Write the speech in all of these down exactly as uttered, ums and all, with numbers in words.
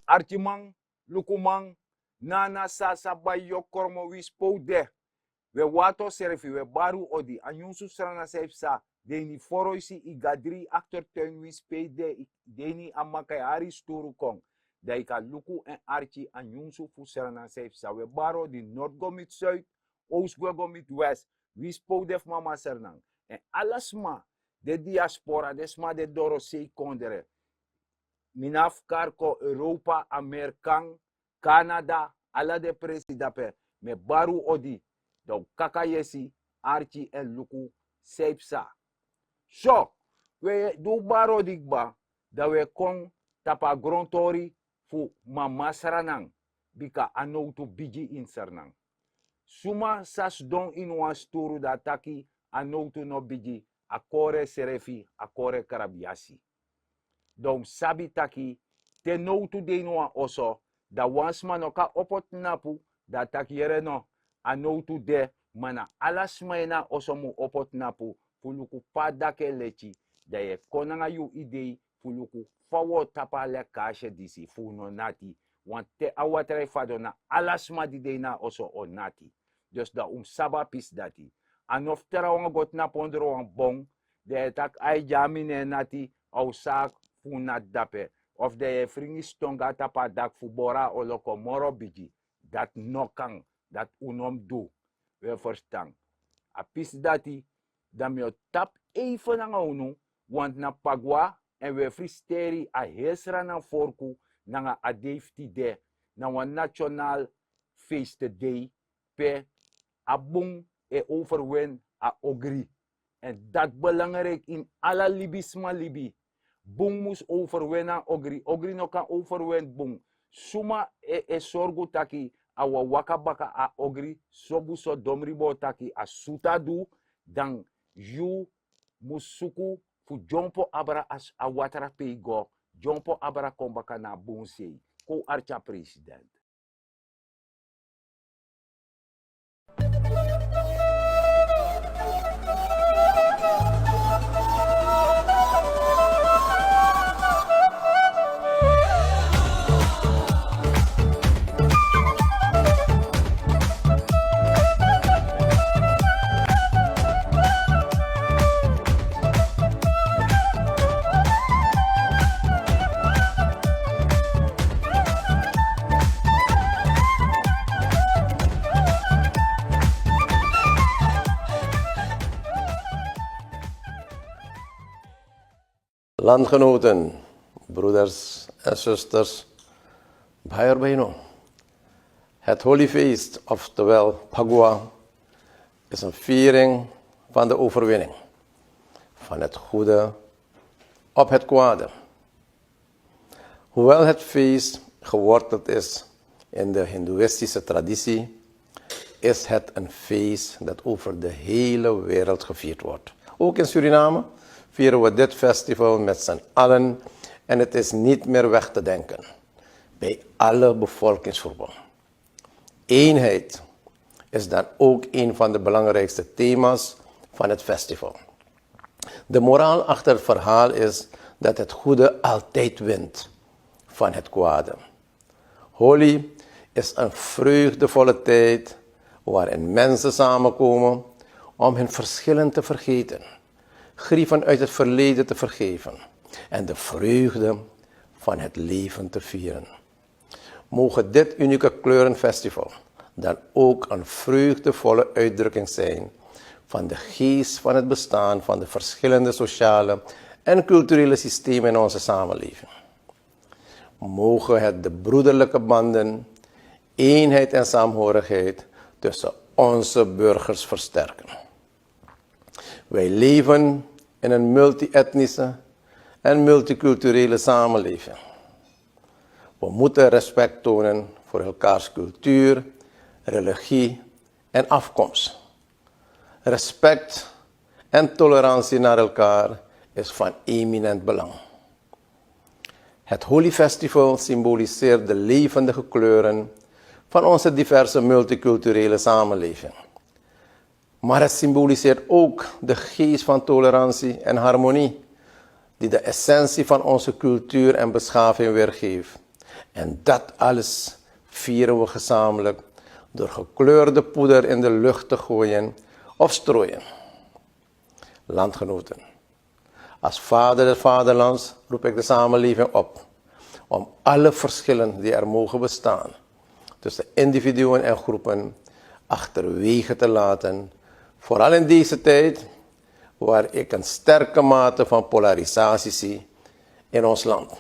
Arkiman, lukuman, nana, sasa, bai, yokromo, wi spo de. Wi e wato srefi, wi e bari un odi, a nyunsu Sranan san yu psa, de ini foroisi, i gadri, aktertuin, wi spo de, i de ini a maka e hari sturu kon. Dan yu kan luku èn arki a nyunsu fu Sranan san yu psa. Wi e bari odi, nord go miti zuid, oost go miti west. Wi spo de fu mama Sranan. Èn ala sma, den diaspora, den sma den dorosei kondre. Mi na fu kari kon Europa, Amerikan, Canada, ala den presi dape. Mi e bari un odi, dan un kaka yesi, arki èn luku san yu psa. So, wi e du un bari odi kba, dan wi e kon tapu a grontori fu mama Sranan, bika a nowtu bigi ini Sranan. Suma sa sidon ini wan sturu dan a taki a nowtu no bigi, a kore srefi, a kore krabiasi. Dan un mus sabi taki te nowtu de ini wan oso, dan wan sma no kan opo tnapu, dan a taki yere no, a nowtu de, ma na ala sma ini a oso mu opo tnapu fu luku pe a daki e leki, dan yu e kon nanga yu idei fu luku fa wi o tapu a lekage disi fu un no nati. Want te a watra e fadon, na ala sma di de ini a oso o nati. Dus dan un mus sabi a pisi dati. A no fu trawan go tnapu ondro wan bon, dan yu e taki ai, gi mi, no e nati, a o saki fu un nati dape. Of dan yu e fringi siton go na tapu a daki fu boro a olo kon moro bigi. Dati no kan, dati un no mus du. Wi e ferstan. A pisi dati, dan mi o tapu eifen nanga unu, want na pagua, èn wi e frisiteri a heri Sranan forku nanga a dei fu tide, na wan national feestedei, pe a bun e overwin a ogri. Èn dati belangrijk ini ala libisma libi. Bun mus overwin a ogri. Ogri no kan overwin bun. Suma e, e sorgu taki a o waka baka a ogri, so bun so Domri bo taki a sutu a du, dan yu mus suku fu dyompo abra a, a watra pe yu go, dyompo abra kon baka na a bun sei. Kon un arki a president. Landgenoten, broeders en zusters, bayo baino. Het Holi-feest, oftewel Pagua, is een viering van de overwinning van het goede op het kwade. Hoewel het feest geworteld is in de hindoeïstische traditie, is het een feest dat over de hele wereld gevierd wordt. Ook in Suriname vieren we dit festival met z'n allen en het is niet meer weg te denken bij alle bevolkingsgroepen. Eenheid is dan ook een van de belangrijkste thema's van het festival. De moraal achter het verhaal is dat het goede altijd wint van het kwade. Holi is een vreugdevolle tijd waarin mensen samenkomen om hun verschillen te vergeten, grieven uit het verleden te vergeven en de vreugde van het leven te vieren. Moge dit unieke kleurenfestival dan ook een vreugdevolle uitdrukking zijn van de geest van het bestaan van de verschillende sociale en culturele systemen in onze samenleving. Moge het de broederlijke banden, eenheid en saamhorigheid tussen onze burgers versterken. Wij leven in een multi-etnische en multiculturele samenleving. We moeten respect tonen voor elkaars cultuur, religie en afkomst. Respect en tolerantie naar elkaar is van eminent belang. Het Holi-festival symboliseert de levendige kleuren van onze diverse multiculturele samenleving. Maar het symboliseert ook de geest van tolerantie en harmonie, die de essentie van onze cultuur en beschaving weergeeft En dat alles vieren we gezamenlijk door gekleurde poeder in de lucht te gooien of strooien. Landgenoten, als vader des vaderlands roep ik de samenleving op om alle verschillen die er mogen bestaan tussen individuen en groepen achterwege te laten, vooral in deze tijd waar ik een sterke mate van polarisatie zie in ons land.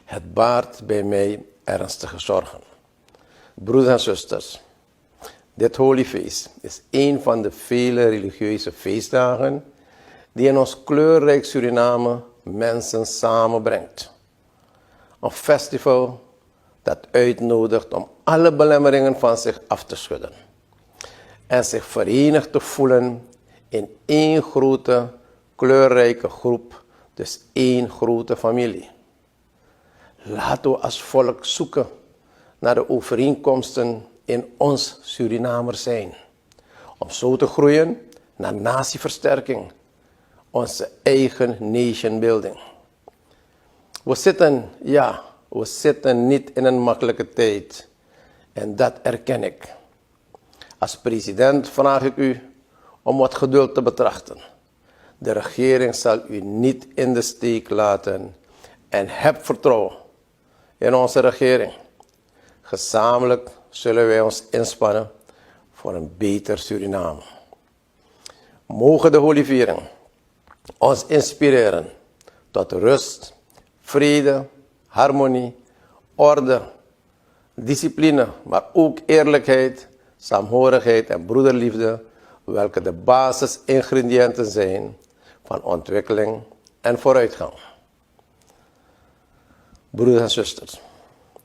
Het baart bij mij ernstige zorgen. Broeders en zusters, dit Holyfeest is een van de vele religieuze feestdagen die in ons kleurrijk Suriname mensen samenbrengt. Een festival dat uitnodigt om alle belemmeringen van zich af te schudden en zich verenigd te voelen in één grote, kleurrijke groep, dus één grote familie. Laten we als volk zoeken naar de overeenkomsten in ons Surinamer zijn, om zo te groeien naar natieversterking, onze eigen nation building. We zitten, ja, we zitten niet in een makkelijke tijd. En dat erken ik. Als president vraag ik u om wat geduld te betrachten. De regering zal u niet in de steek laten en heb vertrouwen in onze regering. Gezamenlijk zullen wij ons inspannen voor een beter Suriname. Mogen de Holyviering ons inspireren tot rust, vrede, harmonie, orde, discipline, maar ook eerlijkheid, saamhorigheid en broederliefde, welke de basisingrediënten zijn van ontwikkeling en vooruitgang. Broeders en zusters,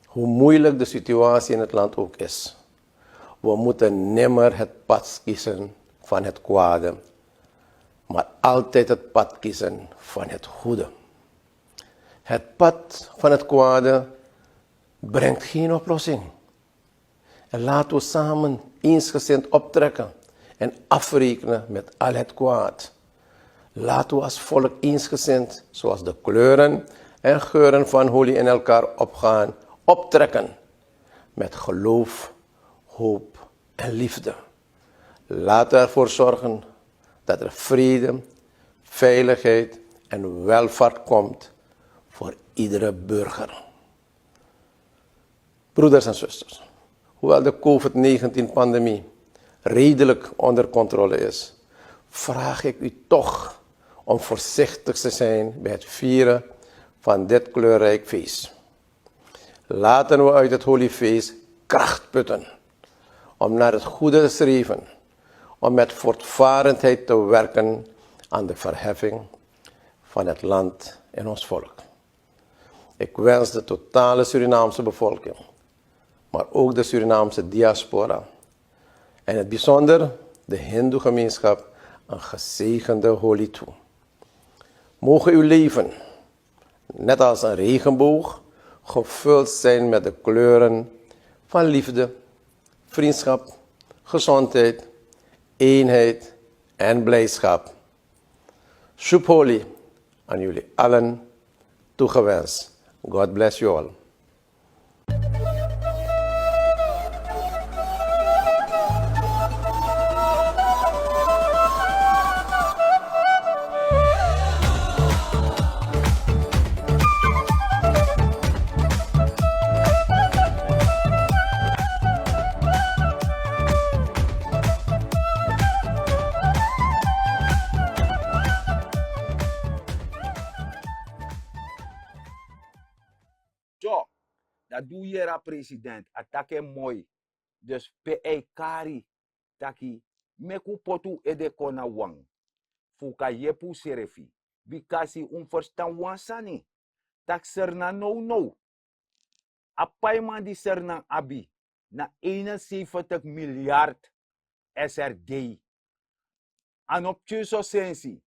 hoe moeilijk de situatie in het land ook is, we moeten nimmer het pad kiezen van het kwade, maar altijd het pad kiezen van het goede. Het pad van het kwade brengt geen oplossing. En laten we samen eensgezind optrekken en afrekenen met al het kwaad. Laten we als volk eensgezind, zoals de kleuren en geuren van holy in elkaar opgaan, optrekken met geloof, hoop en liefde. Laten we ervoor zorgen dat er vrede, veiligheid en welvaart komt voor iedere burger. Broeders en zusters, hoewel de covid-negentien-pandemie redelijk onder controle is, vraag ik u toch om voorzichtig te zijn bij het vieren van dit kleurrijk feest. Laten we uit het holyfeest kracht putten om naar het goede te streven, om met voortvarendheid te werken aan de verheffing van het land en ons volk. Ik wens de totale Surinaamse bevolking, maar ook de Surinaamse diaspora en in het bijzonder de Hindoegemeenschap een gezegende Holi toe. Mogen uw leven, net als een regenboog, gevuld zijn met de kleuren van liefde, vriendschap, gezondheid, eenheid en blijdschap. Shubh Holi aan jullie allen toegewenst. God bless you all. Yo, dan di un yere a president, a taki en moi. Dus pe a e kari taki, meki un poti un ede kon na wan, fu un kan yepi unsrefi. Bikasi un ferstan wan sani, taki Sranan nownow, a paiman di Sranan abi na eenenzeventig miljard S R D. A no pikin so sensi,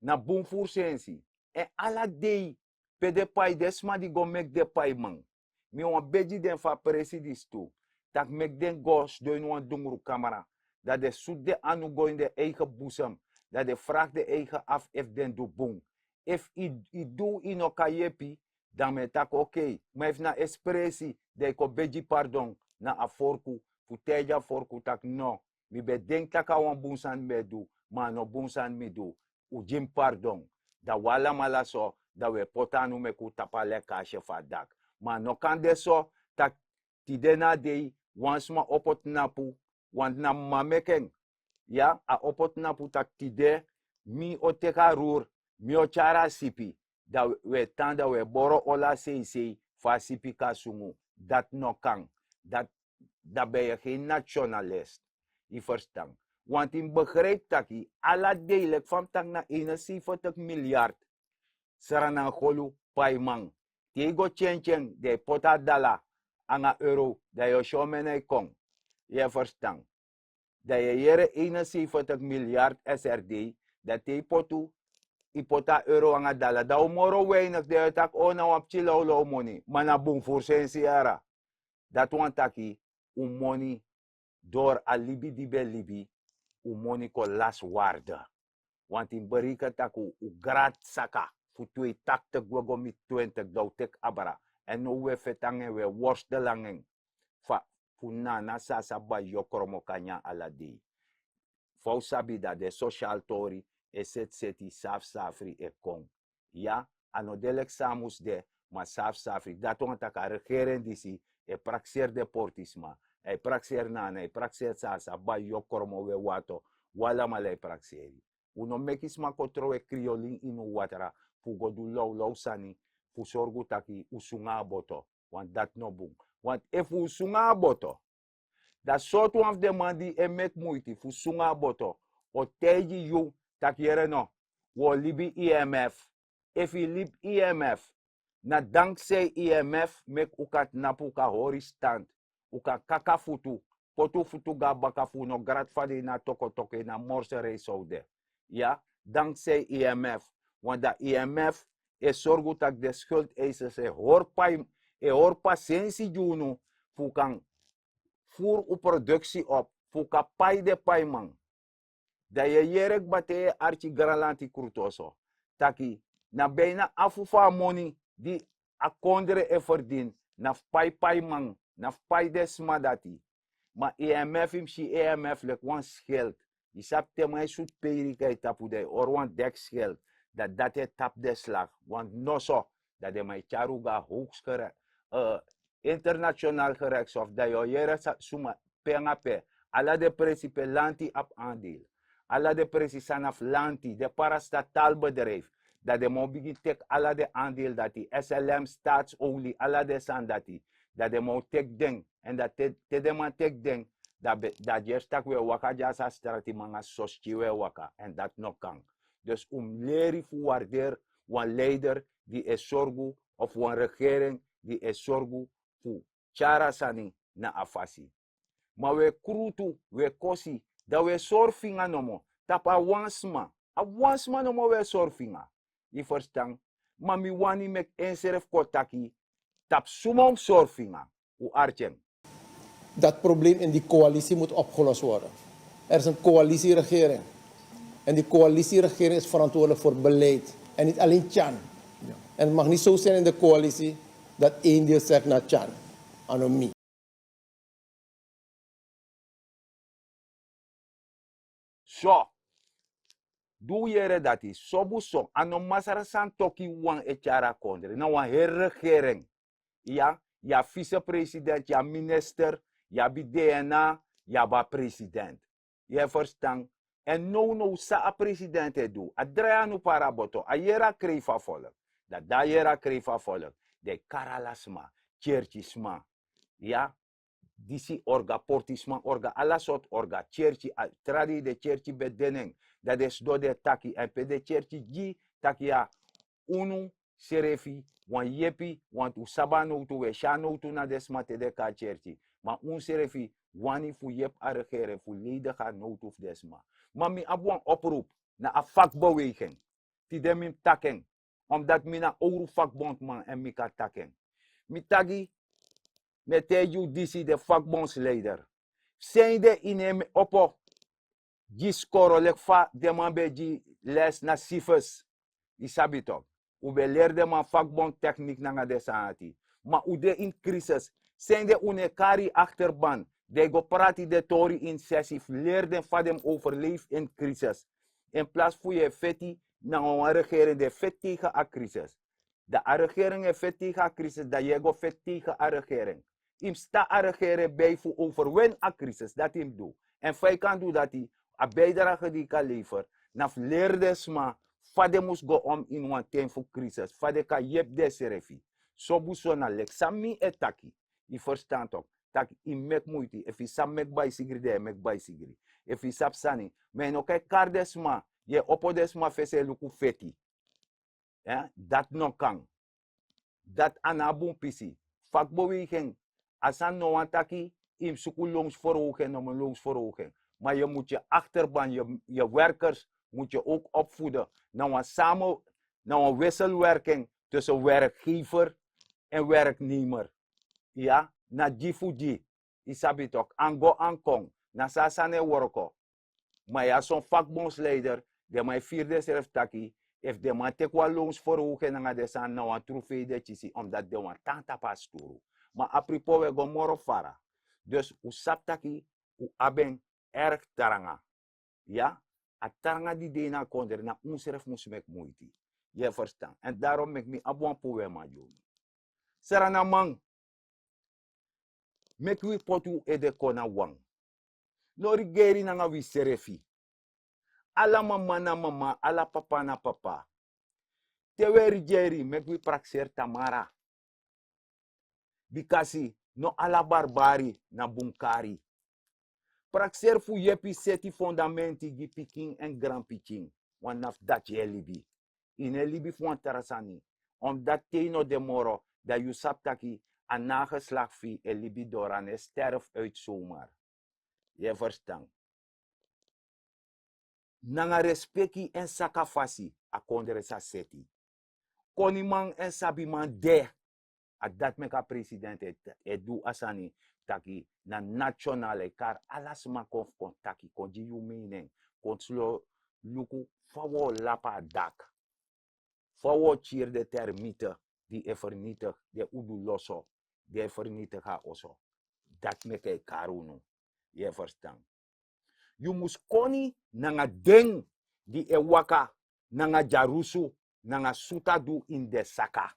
na bun furu sensi. Èn ala dei pe den pai, den sma di go meki den paiman, mi wani begi den fu a presi disi tu, tak' meki den go sidon ini wan dungru kamra, dan den sutu den anu go ini den eigen boezem, dan den vraag den eigen af efu den du bun. Efu yu, yu du, yu no kan yepi, Dan mi e taki okei, ma efu na espresi, dan yu kon begi pardon na a forku, fu taigi a forku taki no, mi ben denki tak' a wan bun sani mi ben du, ma a no bun sani mi du. Un gi mi pardon. Dan un alamala so, dan un e poti anu meki un tapu a lekasi fu a daki. Ma a no kan de so, tak' tide na a dei, wan sma opo tnapu, want na mama meki en. Ya, a opo tnapu tak' tide, mi o teki a ruru, mi o tyari a sipi, dan un e tan, dan un e boro olo a seisei, fu a sipi kan sungu. Dati no kan. Dati, dan ben yu gen nationalist. Yu ferstan. Want yu mus begrijpi taki, ala dei leki fa mi taki na eenenzeventig miljard, Sranangolu paiman. Te yu go tyentyen, dan yu poti a dala nanga euro, dan yu o si omeni a kon. Yu e ferstan. Dan yu e yere eenenzeventig miljard S R D, dan te yu poti, yu poti a euro nanga dala, dan un moro weinig, dan yu o taki o na wan pikin lawlaw moni, ma na bun furu sensi yara. Dati wani taki, un moni, dori a libi di ben libi, un moni kon lasi warde. Want yu mus bereken tak' un grati saka fu twee tachtig gwe go miti twintig, dan un teki abra. Èn now un e feti nanga en, un e worstel nanga en. Fa, fu nana san a sa bai yu o kromo kan nyan ala dei. Fa un sabi dati, den sosial tori e seti seti, safri safri e kon. Ya, a no de leki san a mus de, ma safri safri. Dati wani taki a regering disi e prakseri deportisma, e prakseri nana, e prakseri san a sa bai yu o kromo, un e wato, un alamala e prakseri. Un no meki sma kon trowe kriolin ini un watra, fu go du lawlaw sani, fu sorgu taki un sungu a boto. Want dati no bun. Want efu un sungu a boto, dan sortu wan fu den man di e meki muiti fu sungu a boto o taigi yu taki yere no, un o libi I M F. Efu yu libi I M F, na dankzij I M F meki un kan tnapu, un kan hori stand, un kan kaka futu, poti un futu go na baka fu un no grati fa den ini a tokotoko, ini a morse reis so un de. Ya, dankzij I M F. Want dan I M F e sorgu taki den schuldeisers e hori pai, e hori pasensi gi unu, fu un kan furu un produksi op, fu un kan pai den paiman. Dan yu e yere kba te yu e arki Granlanti Krutoso taki na bijna afu fu a moni di a kondre e ferdini, na fu pai paiman, na fu pai den sma dati. Ma I M F, yu mus si I M F leki wan schild. Yu sabi te man e sutu peiriki na yu tapu, dan yu hori wan deki schild, dan dati e tapu den slag. Want noso, dan den man e tyari un go na hoogst gere-, eh, international gerechtshof, dan yu o yere sa-, suma pe nanga pe. Ala den presi pe lanti abi aandeel, ala den presi san na fu lanti, den parastatal bedrijf, dan den man o bigin teki ala den aandeel dati, S L M, Staatsolie, ala den sani dati, dan den man o teki den. Èn dan te, te den man teki den, dan be-, dan a gersi tak' un e waka dyaso a strati nanga soski un e waka, èn dati no kan. Dus un mus leri fu warderi wan leider di e sorgu, of wan regering di e sorgu fu tyari a sani na a fasi. Ma un e krutu, un e kosi, dan un e sori finga nomo tapu a wan sma. A wan sma nomo un e sori finga. Yu ferstan? Ma mi wani meki ensrefi kon taki tapu suma un mus sori finga. Un arki en. Dat probleem in die coalitie moet opgelost worden. Er is een coalitieregering. En die coalitieregering is verantwoordelijk voor beleid. En niet alleen Tjan. Ja. En het mag niet zo zijn in de coalitie dat één deel zegt naar Tjan. Anomie. So, di un yere dati, sobu so, a no Masra Santoki wawan e tyari a kondre, na wan heri regering. Ya, yu abi vicepresident, yu abi minister, yu abi D N A, yu abi a president. Yu e ferstan? Èn nownow san a president e du, a drai anu para boto, a yere a krei fu a volk. Dan di a yere a krei fu a volk, dan e kari ala sma, tyerkisma, ya, disi orga, portisma orga, ala sortu orga, tyerki, a tra dei den tyerki ben de na en, dan den sidon den e taki, èn pe den tyerki gi taki ya, unu srefi wani yepi, want un sabi a nowtu, un e si a nowtu na den sma te den kon na tyerki. Ma un srefi wani fu yepi a regering fu leidigi a nowtu fu den sma. Ma mi abi wan oproep na a vakbeweging. Tide mi mus taki en, omdat mi na owru vakbondman èn mi kan taki en. Mi taki, mi e taigi un disi, den vakbondsleider. San ede yu no e opo gi skoro leki fa den man ben e gi les na Sifus? Yu sabi tok. Un ben leri den man fakbon teknik nanga den sani ati. Ma un de ini krisis. Sende un no e kari yu akterban, dan yu go prati den tori ini sesi fu leri den fa den mus overlefi ini krisis. In plasi fu yu e feti nanga wan regering di e feti tegen a krisis. Dan a regering e feti tegen a krisis, dan yu e go feti tegen a regering. Yu mus tan a regering bij fu overwin a krisis, dati yu mus du. Èn fa yu kan du dati, a bijdrage di yu kan lever na fu leri den sma fa den mus go om ini wan ten fu krisis, fa den kan yepi densrefi. Sobu so na leki san mi e taki. Yu ferstan tok, taki yu meki muiti. Efu yu sabi meki baisigri, dan yu e meki baisigri. Efu yu sabi sani, ma yu no kan e kari den sma, yu e opo den sma fesi e luku feti. Dati no kan. Dati a no a bun pisi. Fakbeweging, a sani no wani taki yu mus suku loonsverhoging, no mus loonsverhoging. Ma yu mutu yu akterban, yu werkers mutu yu ook opvoeden na wan same, na wan wisselwerking tussen werkgever en werknemer. Ya, na gi fu gi. Yu sabi tok, ango ankon, na so a sani e worko. Ma yu abi son fakbondsleider, den man e firi densrefi taki, efu den man teki wan loonsverhoging nanga den sani, na wan trofee den kisi, omdat den wani tan tapu a sturu. Ma a propos, wi e go moro fara. Dus un sabi taki un abi en erg tranga. Ya, a tranga di de ini a kondre, na unsrefi mus meki muiti. Yu e ferstan. Èn daarom meki mi abi wan poema gi unu. Sranaman, meki wi poti un ede kon na wan. No rigeri nanga wi srefi. Ala mama na mama, ala papa na papa. Te wi e rigeri, meki wi prakseri tamara. Bikasi no ala barbari na bun kari. Prakseri fu yepi seti fondamenti gi pikin èn granpikin. Wan na fu dati yu e libi. Yu no e libi fu wan tra sani. Omdat te yu no de moro, dan yu sabi taki a nageslakt fu yu e libi doro, a no e sterf uit zomaar. Yu e ferstan. Nanga respeki èn saka fasi a kondre sa seti. Koniman èn sabiman de. A dati meki a presidenti e du a sani taki na national e kari ala sma kon fu kon taki, kon gi yu mening, kon slo luku fa wi o lapu a dak. Fa wi o kiri den termite di e fernitigi den udu loso, di e fernitigi a oso. Dati meki a e kari unu. Yu e ferstan. Yu mus koni nanga den di e waka nanga dyarusu nanga sutadu ini den saka.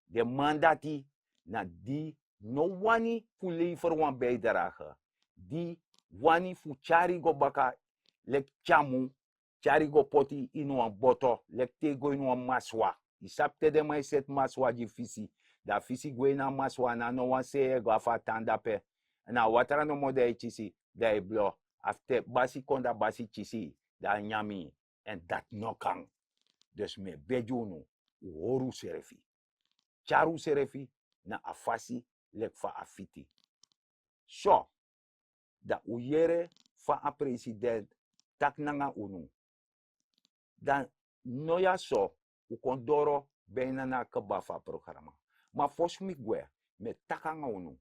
Den man dati na di no wani fu lever wan bijdrage, di wani fu tyari go baka leki tyamu, tyari go poti ini wan boto, leki te yu go ini wan maswa. Yu sabi te den man e seti maswa gi fisi, dan a fisi gwe ini a maswa, na no wan sei e go afu a tan dape. Na a watra nomo dan e kisi, dan e blo. Afte basi kon dan basi kisi, dan a nyan mi. Èn dati no kan. Dus mi e begi unu, un hori unsrefi. Tyari unsrefi na a fasi leki fa a fiti. So, dan un yere fa a president taki nanga unu. Dan no ya so, un kon doro bijna na a kba fu a programa. Ma fosi mi gwe, mi e taki nanga unu.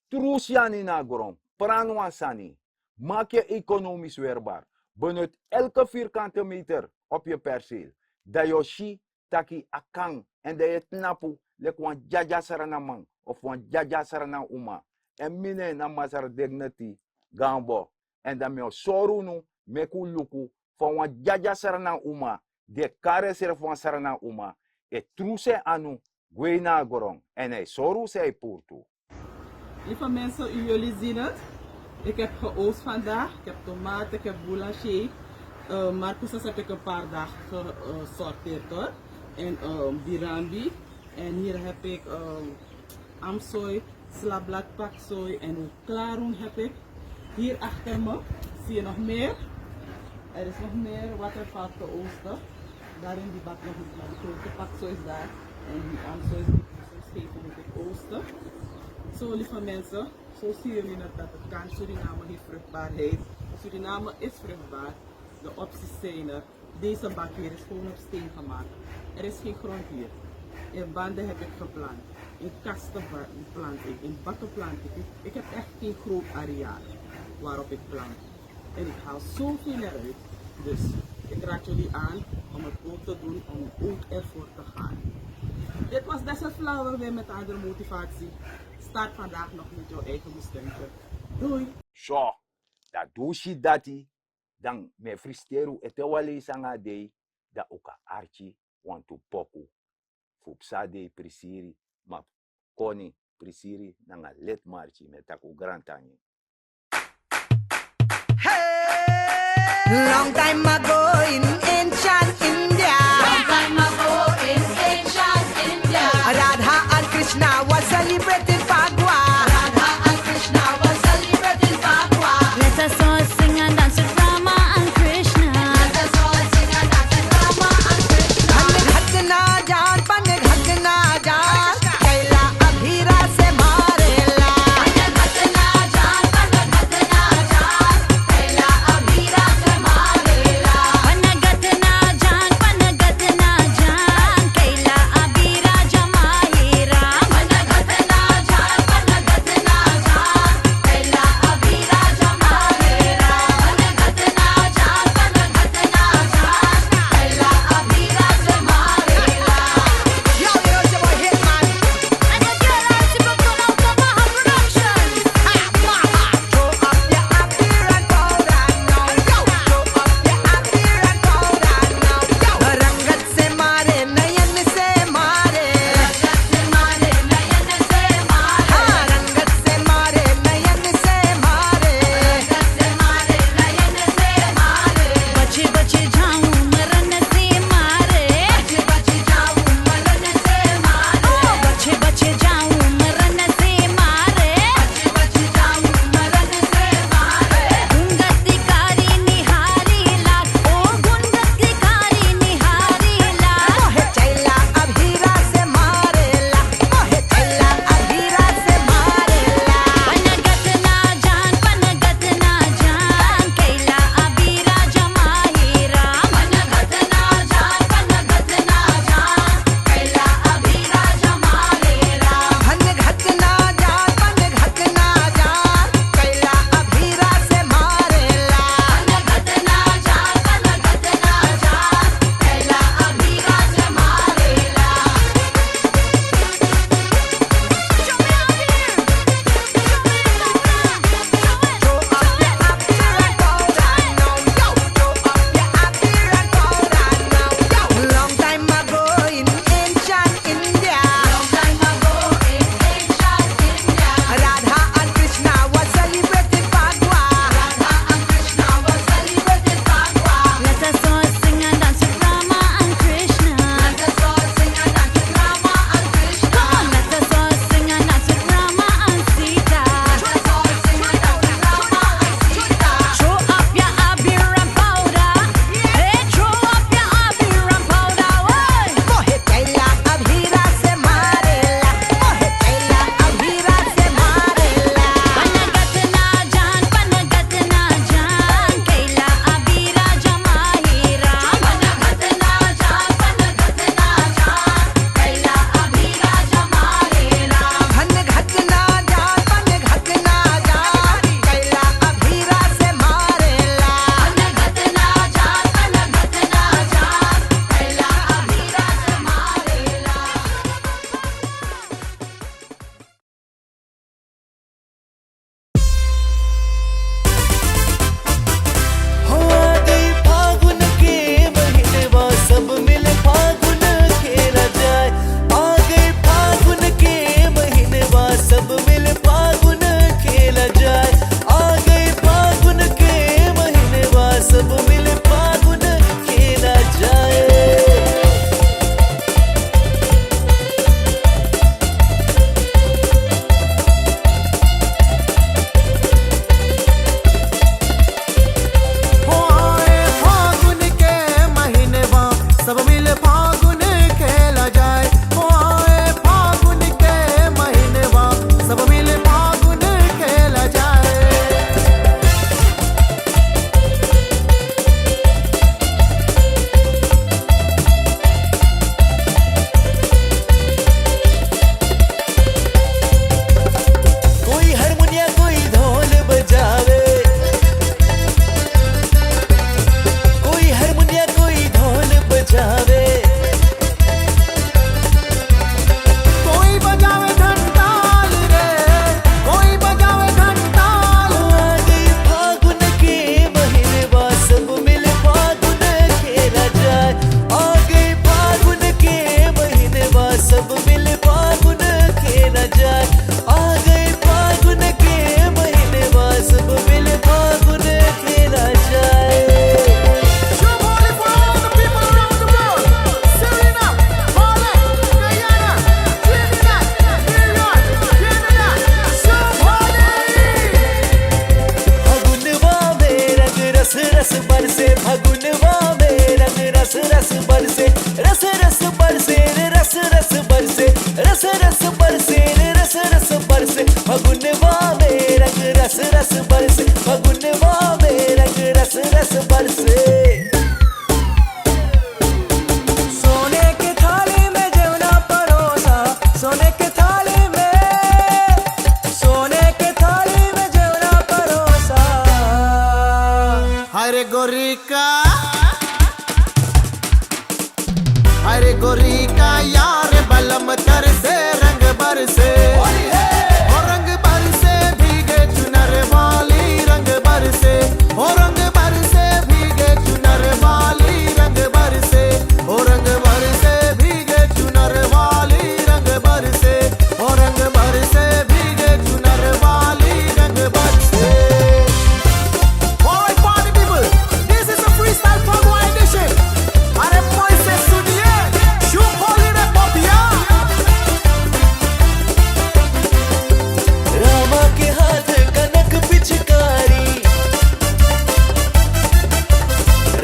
Tru syani na gron, pran wan sani, maak je economisch weerbaar. Benut elke vierkante meter op je perceel. Dan yu o si taki a kan, èn dan yu e tnapu leki wan dyadyasra na man of wan dyadyasra na uma. Èn mi nen na Masra Dignity Gambo. Èn dan mi o sori unu, meki un luku fa wan dyadyasra na uma di e kari ensrefi wan sra na uma, e trusu en anu gwe na a gron, èn a e sori un san a e puru tu. Lieve mensen, u, jullie zien het. Ik heb geoogst vandaag. Ik heb tomaten, ik heb boulanger. Eh, marcusas heb ik een paar dagen gesorteerd hoor. En eh, birambi. En hier heb ik eh, amsooi, slabblad, paksoi en ook klaroen heb ik. Hier achter me zie je nog meer. Er is nog meer wat er valt te oosten. Daarin die bak nog niet, maar de grote paksoi is daar. En die amsooi is die soms geven moet ik oosten. Zo, lieve mensen, zo zien jullie het dat het kan. Suriname heeft vruchtbaarheid. Suriname is vruchtbaar. De opties zijn er. Deze bak hier is gewoon op steen gemaakt. Er is geen grond hier. In banden heb ik geplant. In kasten ba- plant ik. In bakken plant ik. Ik, ik heb echt geen groot areaal waarop ik plant. En ik haal zoveel eruit. Dus Ik raad jullie aan om het ook te doen, om ook ervoor te gaan. Dit was Dessert Flower weer met andere motivatie. Start vandaag nog met jouw eigen bestemte. Doei! So, dan di un si dati, dan mi e frusteri un ete wan leisi nanga a dei, dan un kan arki wantu poku fu psa dei prisiri, ma koni prisiri nanga leti marki, mi e taki un grantangi. Long time ago in ancient India. Long time ago in ancient India. Radha and Krishna was celebrating Phagua. Radha and Krishna was celebrating Phagua. Let us all sing and dance with Rama and Krishna. Let us all sing and dance with Rama and Krishna. Pan ghagna jaan, pan ghagna jaan. Kaila abhira se marela. Pan ghagna jaan, अरे गोरी का, अरे गोरी का यार बलम तरसे रंग बरसे। ओ रंग बरसे भीगे चुनर वाली रंग बरसे। ओ रंग बरसे भीगे चुनर वाली रंग बरसे। ओ रंग बरसे भीगे चुनर वाली रंग बरसे। ओ रंग बरसे भीगे चुनर वाली रंग बरसे। Alright, party people, this is a freestyle Fagua edition. अरे पैसे सुनिए, शू खोली रे पपिया। रामा के हाथ कनक पिचकारी,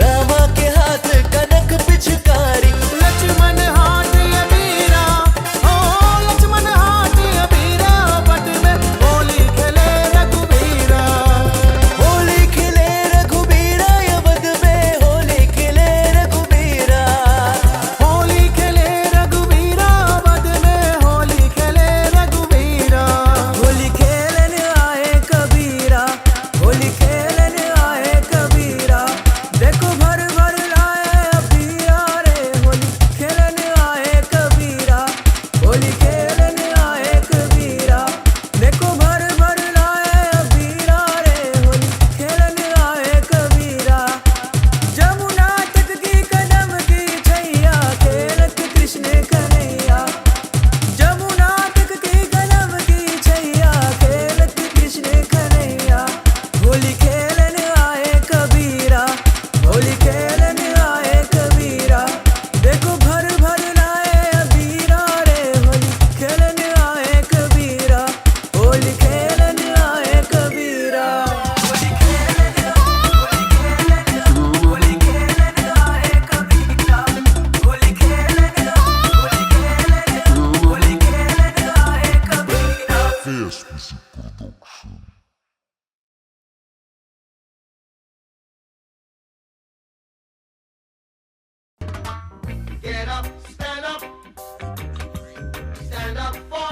रामा के हाथ कनक पिचकारी। लक्ष्मण हाथ अबीरा, ओ लक्ष्मण हाथ अबीरा, बट में होली खेले रघुबीरा। होली खेले रघुबीरा, अवध में होली खेले रघुबीरा। होली खेले रघुबीरा, अवध में होली खेले रघुबीरा। होली खेलन आए कबीरा, होली खेलन आए कबीरा। देखो भर भर लाए अबीरा रे, होली खेलन आए कबीरा। होली खेलन आए कबीरा। देखो भर भर लाए अबीरा रे, होली खेलन आए कबीरा। जमुना तक की कदम की छैया, खेलत कृष्ण कन्हैया। जमुना तक की कदम की छैया, खेलत कृष्ण कन्हैया। होली खेलन आए कबीरा, होली खेलन आए कबीरा। देखो भर भर लाए अबीरा रे, होली खेलन आए कबीरा। होली खेलन आए कबीरा। Get up, stand up, stand up for